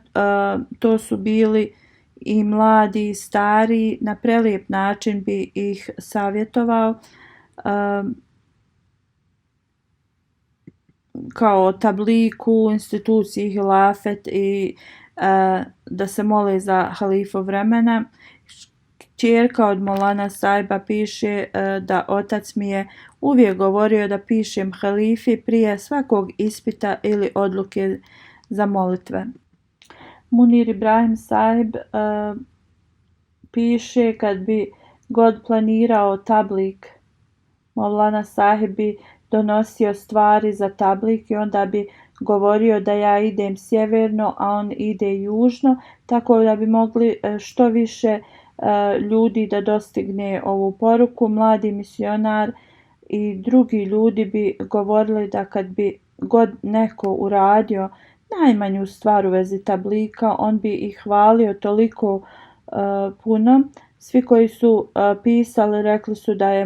to su bili i mladi i stari, na prelijep način bi ih savjetovao kao tabliku, instituciji hilafet i da se mole za halifu vremena. Kćerka od Maulana Sahiba piše da otac mi je uvijek govorio da pišem halifi prije svakog ispita ili odluke za molitve. Munir Ibrahim Sahib piše: kad bi god planirao tablik, Maulana Sahib bi donosio stvari za tablik i onda bi govorio da ja idem sjeverno, a on ide južno, tako da bi mogli što više ljudi da dostigne ovu poruku. Mladi misionar i drugi ljudi bi govorili da kad bi god neko uradio najmanju stvar u vezi tablika, on bi ih hvalio toliko puno. Svi koji su pisali rekli su da je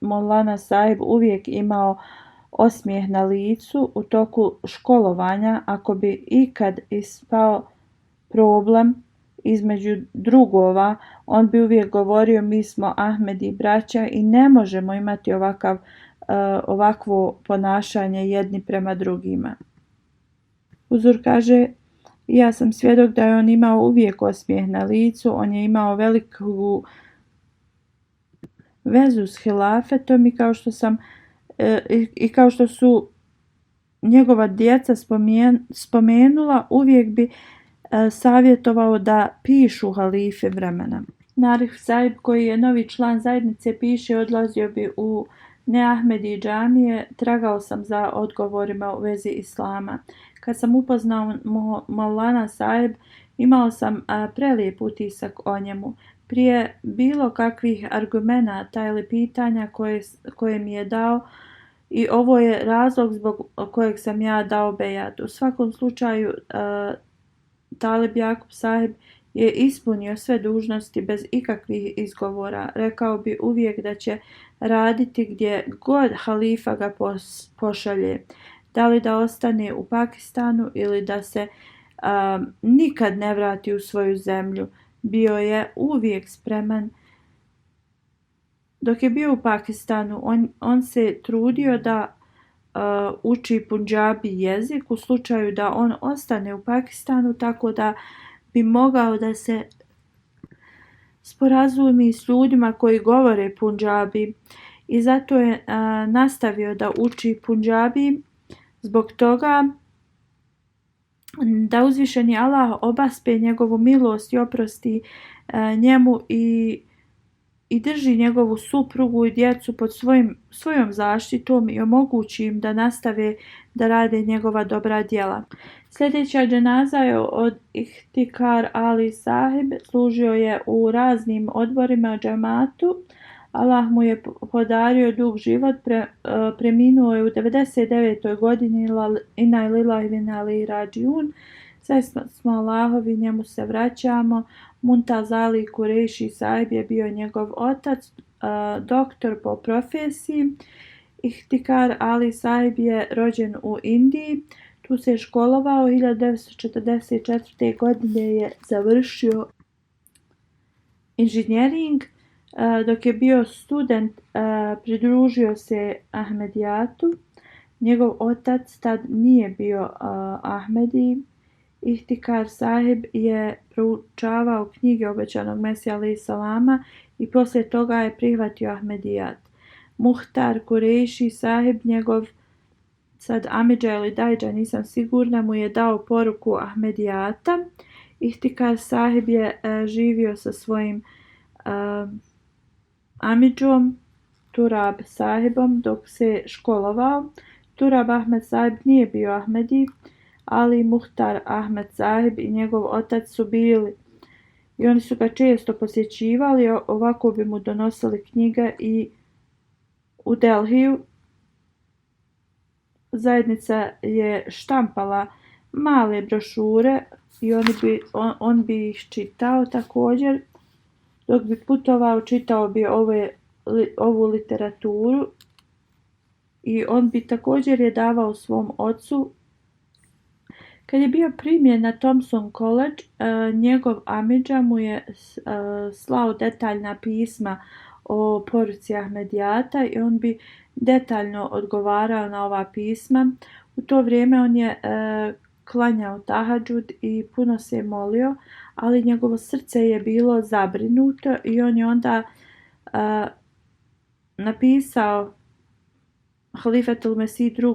Maulana Sahib uvijek imao osmijeh na licu u toku školovanja. Ako bi ikad ispao problem između drugova, on bi uvijek govorio: mi smo Ahmedi braća i ne možemo imati ovakvo ponašanje jedni prema drugima. Huzur kaže: ja sam svjedok da je on imao uvijek osmijeh na licu. On je imao veliku vezu s hilafetom i kao što su njegova djeca spomenula, uvijek bi savjetovao da pišu halife vremena. Narif Sahib, koji je novi član zajednice, piše: odlazio bi u neahmedi džamije, tragao sam za odgovorima u vezi islama. Kad sam upoznao Maulana Sahib, imao sam prelijep utisak o njemu. Prije bilo kakvih argumenata ili pitanja koje mi je dao, i ovo je razlog zbog kojeg sam ja dao bejat. U svakom slučaju, Talib Jakub Sahib je ispunio sve dužnosti bez ikakvih izgovora. Rekao bi uvijek da će raditi gdje god halifa ga pošalje. Da li da ostane u Pakistanu ili da se nikad ne vrati u svoju zemlju. Bio je uvijek spreman. Dok je bio u Pakistanu, on se trudio da uči punjabi jezik u slučaju da on ostane u Pakistanu, tako da bi mogao da se sporazumi s ljudima koji govore punjabi, i zato je nastavio da uči punjabi. Zbog toga da uzvišeni Allah obaspe njegovu milost i oprosti njemu i drži njegovu suprugu i djecu pod svojom zaštitom i omogući im da nastave da rade njegova dobra djela. Sljedeća dženaza je od Ihtikar Ali Sahib. Služio je u raznim odborima u džamatu. Allah mu je podario dug život. Preminuo je u 99. godini. Inna lillahi wa inna ilaihi rađiun. Sve smo Allahovi, njemu se vraćamo. Muntaz Ali Kureiši Sahib je bio njegov otac, doktor po profesiji. Ihtikar Ali Sahib je rođen u Indiji. Tu se je školovao. 1944. godine je završio inženjering. Dok je bio student, pridružio se Ahmedijatu. Njegov otac tad nije bio Ahmedi. Ihtikar Sahib je proučavao knjige obećanog Mesija alejhi selama i poslije toga je prihvatio Ahmedijat. Muhtar Kureiši Sahib, njegov sad Amidža ili Dajdža, nisam sigurna, mu je dao poruku Ahmedijata. Ihtikar sahib je živio sa svojim Amidžom, Turab sahibom, dok se školovao. Turab Ahmed sahib nije bio Ahmedi, ali Muhtar Ahmed sahib i njegov otac su bili. I oni su ga često posjećivali, ovako bi mu donosili knjige i u Delhiju zajednica je štampala male brošure i on bi ih čitao također. Dok bi putovao, čitao bi ovu literaturu i on bi također je davao svom ocu. Kad je bio primljen na Thompson College, njegov Amidža mu je slao detaljna pisma o poruci Ahmedijata i on bi detaljno odgovarao na ova pisma. U to vrijeme on je klanjao tahadžud i puno se molio, ali njegovo srce je bilo zabrinuto i on je onda napisao Halifetul Mesih II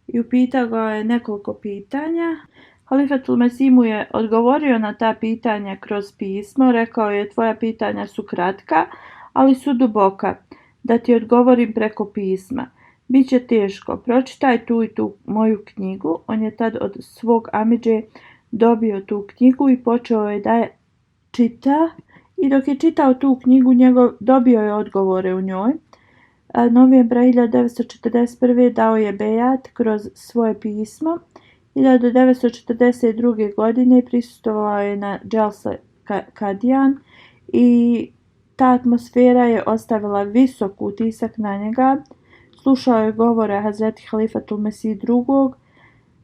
i upitao ga je nekoliko pitanja. Halifetul Mesih mu je odgovorio na ta pitanja kroz pismo. Rekao je: tvoja pitanja su kratka, ali su duboka. Da ti odgovorim preko pisma. Biće teško. Pročitaj tu i tu moju knjigu. On je tad od svog Amidže dobio tu knjigu i počeo je da je čita. I dok je čitao tu knjigu, dobio je odgovore u njoj. Novembra 1941. dao je bejat kroz svoje pismo. 1942. godine prisustvovao je na Dželse Kadijan i ta atmosfera je ostavila visok utisak na njega. Slušao je govore Hazreti Halifetul Mesih II.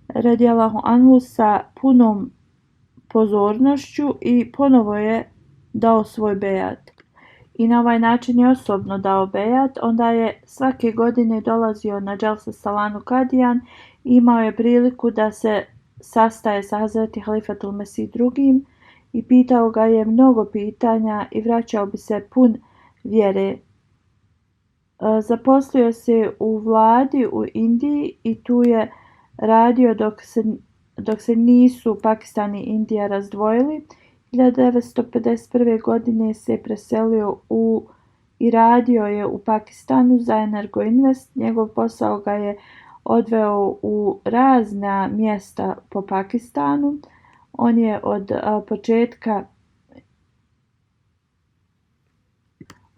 Radijallahu anhu sa punom pozornošću i ponovo je dao svoj bejat. I na ovaj način je osobno dao bejat. Onda je svake godine dolazio na Dželse Salanu Kadijan i imao je priliku da se sastaje sa Hazreti Halifetul Mesih II. I pitao ga je mnogo pitanja i vraćao bi se pun vjere. Zaposlio se u vladi u Indiji i tu je radio dok se nisu Pakistan i Indija razdvojili. 1951. godine se preselio i radio je u Pakistanu za Energo Invest. Njegov posao ga je odveo u razna mjesta po Pakistanu. On je od početka,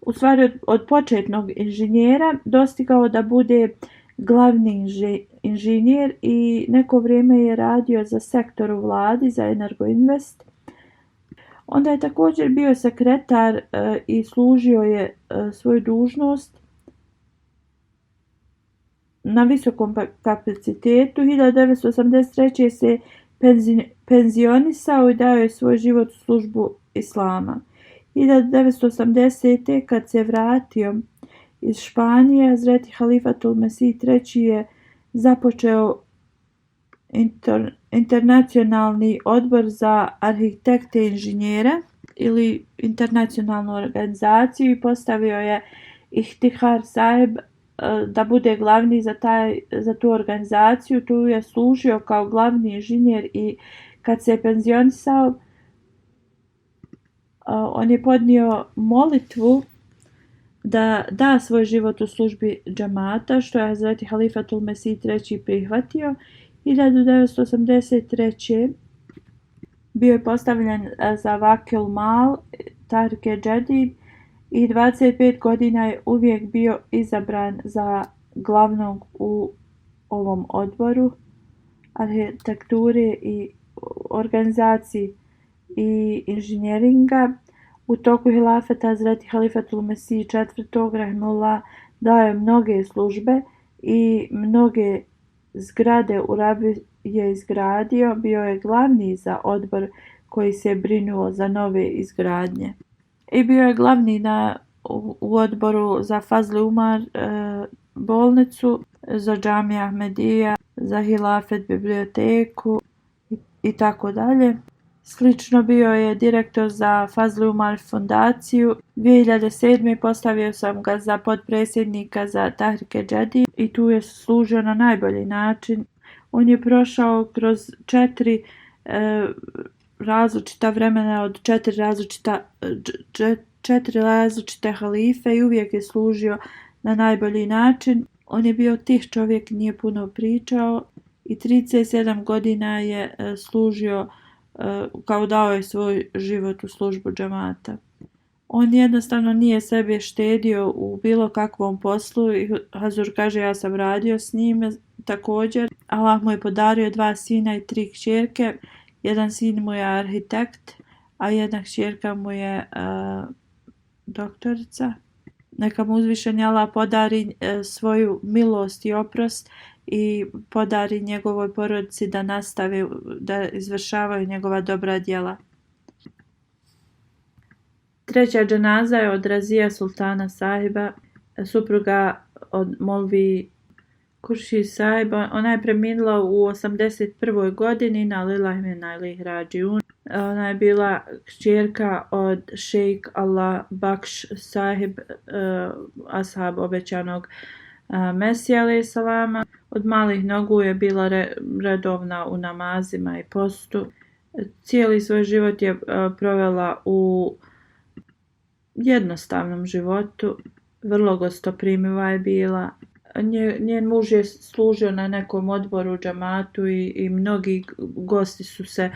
u stvari od početnog inženjera, dostigao da bude glavni inženjer i neko vrijeme je radio za sektor u vladi za Energo Invest. Onda je također bio sekretar i služio je svoju dužnost na visokom kapacitetu. 1983. se penzionisao i dao je svoj život u službu Islama. 1980. kad se vratio iz Španije, Hazreti Halifatul Mesih III. Je započeo internacionalni odbor za arhitekte i inženjere ili internacionalnu organizaciju i postavio je Ihtikar sahib da bude glavni za tu organizaciju. Tu je služio kao glavni inženjer i kad se je penzionisao, on je podnio molitvu da da svoj život u službi džamata, što je Hazreti Halifatul Mesih III. Prihvatio. 1983. bio je postavljen za Vakil Mal Tarike Džedid i 25 godina je uvijek bio izabran za glavnog u ovom odboru arhitekture i organizaciji i inženjeringa. U toku hilafeta Hazreti Halifatul Mesih IV. Rahimullah dao je mnoge službe i mnoge zgrade u Rabi je izgradio. Bio je glavni za odbor koji se brinuo za nove izgradnje. I bio je glavni u odboru za Fazl Umar bolnicu, za Džamija Ahmedija, za hilafet biblioteku i tako dalje. Slično bio je direktor za Fazl Umar fondaciju. 2007. postavio sam ga za potpredsjednika za Tahrike Džedid i tu je služio na najbolji način. On je prošao kroz 4 različita vremena od 4 različite halife i uvijek je služio na najbolji način. On je bio tih čovjek, nije puno pričao i 37 godina je služio kao dao je svoj život u službu džamata. On jednostavno nije sebe štedio u bilo kakvom poslu i Hazur kaže ja sam radio s njime također. Allah mu je podario 2 sina i 3 kćerke. Jedan sin mu je arhitekt, a jedna kćerka mu je doktorica. Neka mu uzvišeni Allah podari svoju milost i oprost i podari njegovoj porodici da nastave da izvršavaju njegova dobra djela. Treća dženaza je od Razija Sultana Sahiba, supruga od Molvi Kurši Sahiba. Ona je preminula u 81. godini na lillahi wa inna ilaihi rađiun. Ona je bila kćerka od šejk Allah Bakš Sahib, ashab obećanog Mesija alejhi salama. Od malih nogu je bila redovna u namazima i postu. Cijeli svoj život je provela u jednostavnom životu. Vrlo gostoprimiva je bila. Njen muž je služio na nekom odboru u džamatu i mnogi gosti su se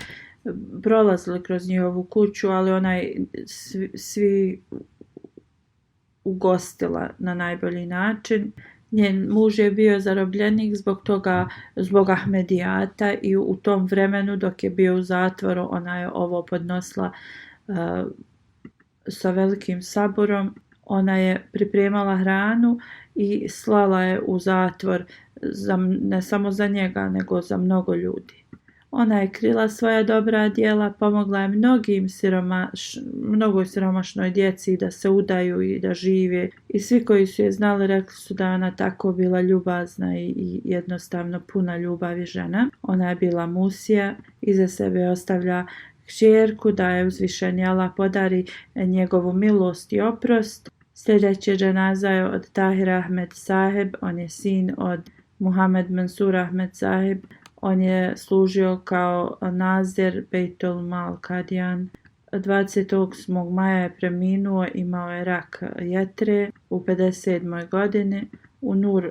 prolazili kroz njihovu kuću, ali ona je svi ugostila na najbolji način. Njen muž je bio zarobljenik zbog Ahmedijata i u tom vremenu dok je bio u zatvoru ona je ovo podnosila sa velikim saburom. Ona je pripremala hranu i slala je u zatvor ne samo za njega nego za mnogo ljudi. Ona je krila svoja dobra djela, pomogla je mnogoj siromašnoj djeci da se udaju i da žive. I svi koji su je znali rekli su da ona tako bila ljubazna i jednostavno puna ljubavi žena. Ona je bila musija, iza sebe ostavlja kćerku da je uzvišeni Allah podari njegovu milost i oprost. Sljedeće dženaza je od Tahir Ahmed Sahib, on je sin od Muhammed Mansur Ahmed Sahib. On je služio kao nazir Bejtul Mal Kadijan. 28. maja je preminuo, imao je rak jetre u 57. godini u Nur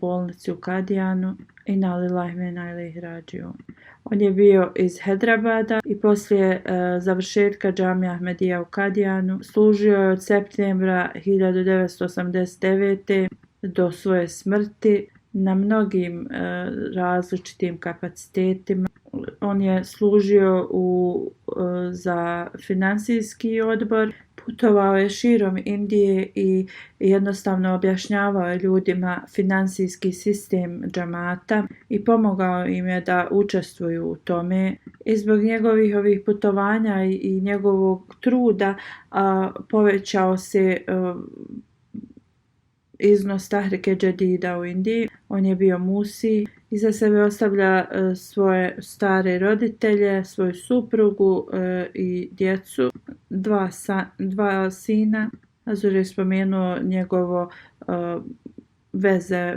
bolnici u Kadijanu. Inna lillahi wa inna ilaihi rađiun. On je bio iz Hedrabada i poslije završetka džamija Ahmedija u Kadijanu služio je od septembra 1989. do svoje smrti na mnogim različitim kapacitetima. On je služio za financijski odbor, putovao je širom Indije i jednostavno objašnjavao je ljudima financijski sistem džamata i pomogao im je da učestvuju u tome. I zbog njegovih ovih putovanja i njegovog truda povećao se iznos Tahrike Džedida u Indiji. On je bio musi, iza sebe ostavlja svoje stare roditelje, svoju suprugu i djecu, 2 sina. Azur je spomenuo njegovo veze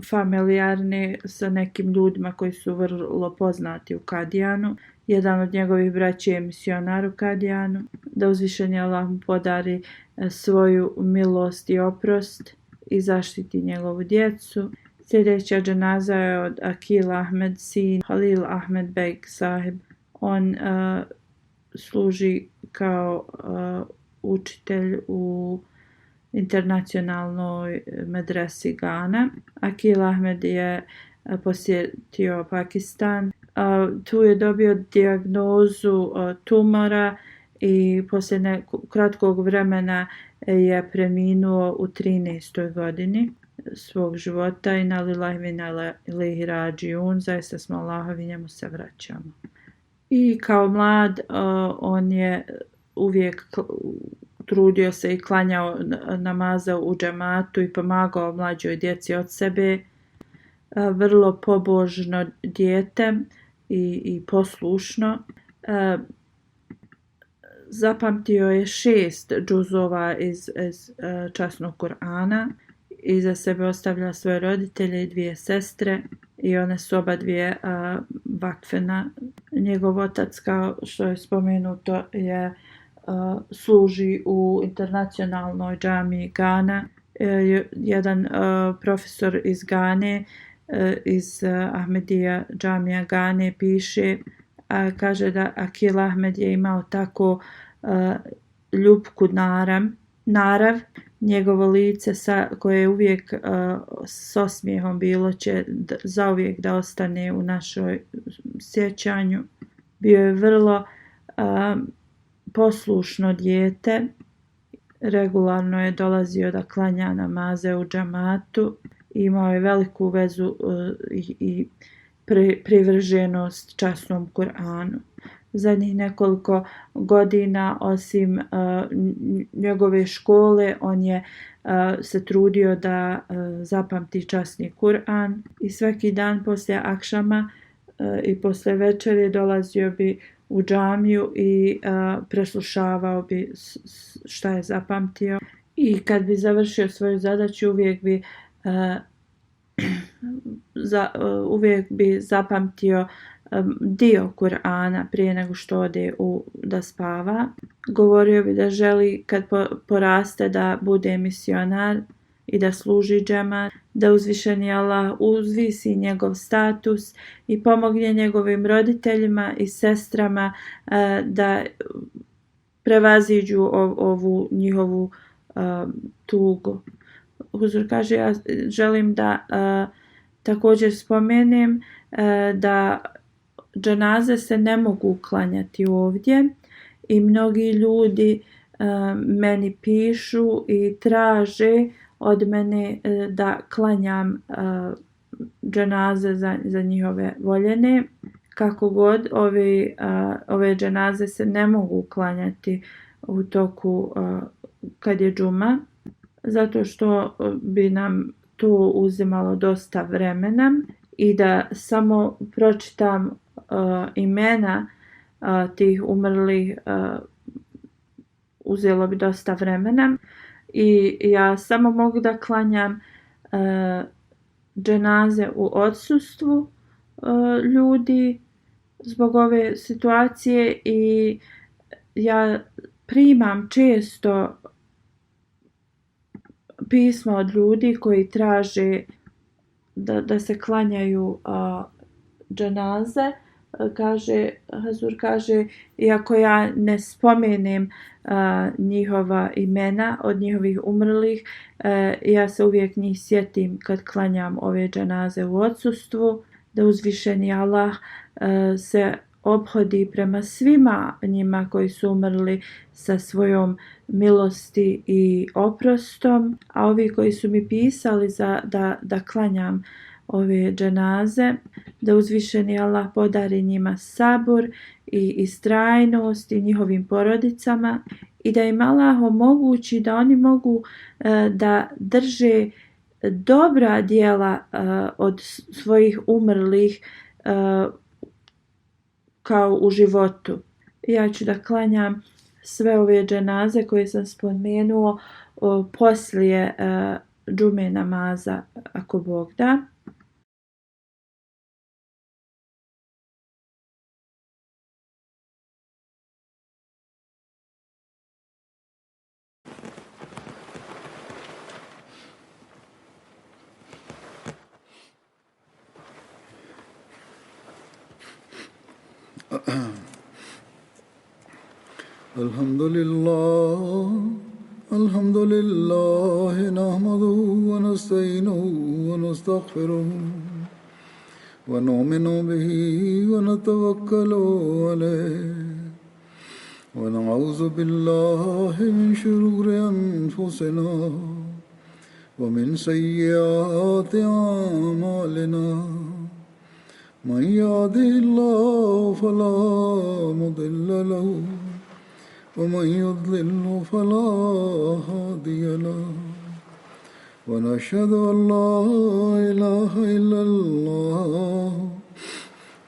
familijarne sa nekim ljudima koji su vrlo poznati u Kadijanu. Jedan od njegovih braća je misionar u Kadijanu. Da uzvišeni Allah mu podari svoju milost i oprost i zaštiti njegovu djecu. Sljedeća dženaza je od Akil Ahmed sin Halil Ahmed Beg Sahib. On služi kao učitelj u internacionalnoj medresi Gana. Akil Ahmed je posjetio Pakistan. Tu je dobio dijagnozu tumora i poslije kratkog vremena je preminuo u 13. godini svog života. Inna lillahi wa inna ilaihi rađiun. Zaista smo Allahovi, njemu se vraćamo. I kao mlad on je uvijek trudio se i klanjao namaza u džamatu i pomagao mlađoj djeci od sebe. Vrlo pobožno dijete i poslušno. E, Zapamtio je 6 džuzova iz časnog Kur'ana. Iza sebe ostavlja svoje roditelje i 2 sestre i one su oba dvije vakfena. Njegov otac, kao što je spomenuto, služi u internacionalnoj džamiji Gana. Jedan profesor iz Gane, iz Ahmedija džamija Gane, piše, kaže da Akil Ahmed je imao tako ljupku narav, njegovo lice koje je uvijek s osmijehom bilo će zauvijek da ostane u našoj sjećanju. Bio je vrlo poslušno dijete, regularno je dolazio da klanja namaze u džamatu, imao je veliku vezu i privrženost časnom Kur'anu. Zadnjih nekoliko godina, osim njegove škole, on je se trudio da zapamti časni Kur'an i svaki dan poslije akšama i poslije večeri dolazio bi u džamiju i preslušavao bi šta je zapamtio. I kad bi završio svoju zadaću, uvijek bi zapamtio dio Kur'ana prije nego što ode da spava. Govorio bi da želi kad poraste da bude misionar i da služi džemat, da uzvišeni Allah uzvisi njegov status i pomogne njegovim roditeljima i sestrama da prevaziđu ovu njihovu tugu. Huzur kaže, ja želim da također spomenem da dženaze se ne mogu klanjati ovdje i mnogi ljudi meni pišu i traže od mene da klanjam dženaze za njihove voljene. Kako god, ove dženaze se ne mogu klanjati u toku kad je džuma, zato što bi nam to uzimalo dosta vremena i da samo pročitam imena tih umrlih uzelo bi dosta vremena i ja samo mogu da klanjam dženaze u odsustvu ljudi zbog ove situacije i ja primam često pisma od ljudi koji traže da se klanjaju dženaze. Hazur kaže, iako ja ne spomenem njihova imena od njihovih umrlih, ja se uvijek njih sjetim kad klanjam ove dženaze u odsustvu, da uzvišeni Allah se ophodi prema svima njima koji su umrli sa svojom milosti i oprostom, a ovi koji su mi pisali da klanjam ove dženaze, da uzvišeni Allah podari njima sabur i istrajnost i njihovim porodicama i da im Allah omogući da oni mogu da drže dobra djela od svojih umrlih kao u životu. Ja ću da klanjam sve ove dženaze koje sam spomenuo poslije džume namaza, ako Bog da. الحمد لله نحمده ونستعينه ونستغفره ونؤمن به ونتوكل عليه ونعوذ بالله من شرور أنفسنا ومن سيئات أعمالنا من يهده الله فلا مضل له ومن يضلل فلا هادي له ونشهد أن لا إله إلا الله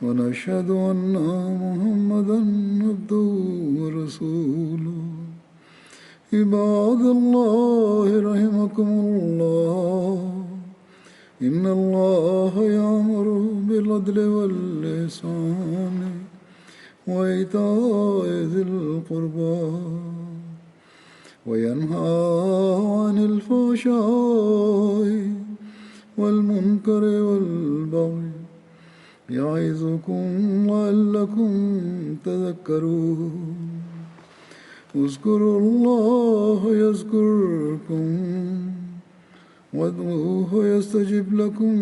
ونشهد أن محمدا عبده ورسوله عباد الله رحمكم الله إن الله يأمر بالعدل والإحسان وإيتاء ذي القربى وينهى عن الفحشاء والمنكر والبغي يعظكم لعلكم تذكرون اذكروا الله يذكركم وادعوه يستجب لكم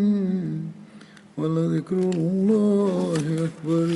ولذكر الله أكبر